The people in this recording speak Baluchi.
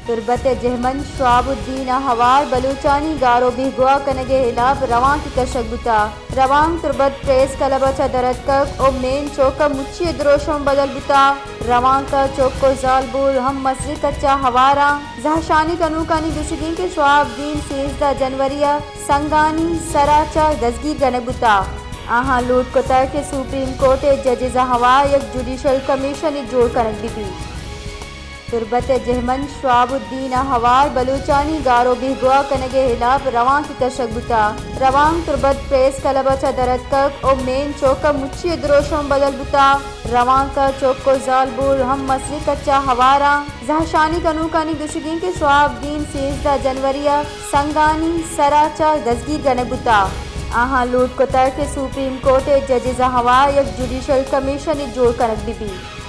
تربت ءِ جہمند شہاب الدین ءِ ہوار بلوچانی گار ءُ بیگواہ کنگ ءِ ہلاپ روانکے کشگ بوتگ۔ روانک تربت پریس کلب ءَ چہ در اتکگ ءُ مین چوک ءَ مچی ءِ دروشم بدل بوتگ۔ روانک ءِ چک ءُ زالبول ہم مسجد کچ ءَ ہوار اَنت۔ زہشانی کنوکانی گوشگ اِنت کہ شہاب الدین سیزدہ جنوری ءَ سنگانی سر ءَ چہ دزگیر کنگ بوتگ۔ آہاں لوٹ کتگ کہ سپریم کورٹ ءِ ججز ءِ ہوار یک جوڈیشل کمیشنے جوڑ کنگ بہ بیت۔ تربت ءِ جہمند شہاب الدین ءِ ہوار بلوچانی گار ءُ بیگواہ کنگ ءِ ہلاپ روانکے کشگ بوتگ۔ روانک تربت پریس کلب ءَ چہ در اتکگ ءُ مین چوک ءَ مچی ءِ دروشم بدل بوتگ۔ روانک ءِ چک ءُ زالبول ہم مسجد کچ ءَ ہوار اَنت۔ زہشانی کنوکانی گوشگ اِنت کہ شہاب الدین سیزدہ جنوری ءَ سنگانی سر ءَ چہ دزگیر کنگ بوتگ۔ آہاں لوٹ کتگ کہ سپریم کورٹ ءِ ججز ءِ ہوار یک جوڈیشل کمیشنے جوڑ کنگ بہ بیت۔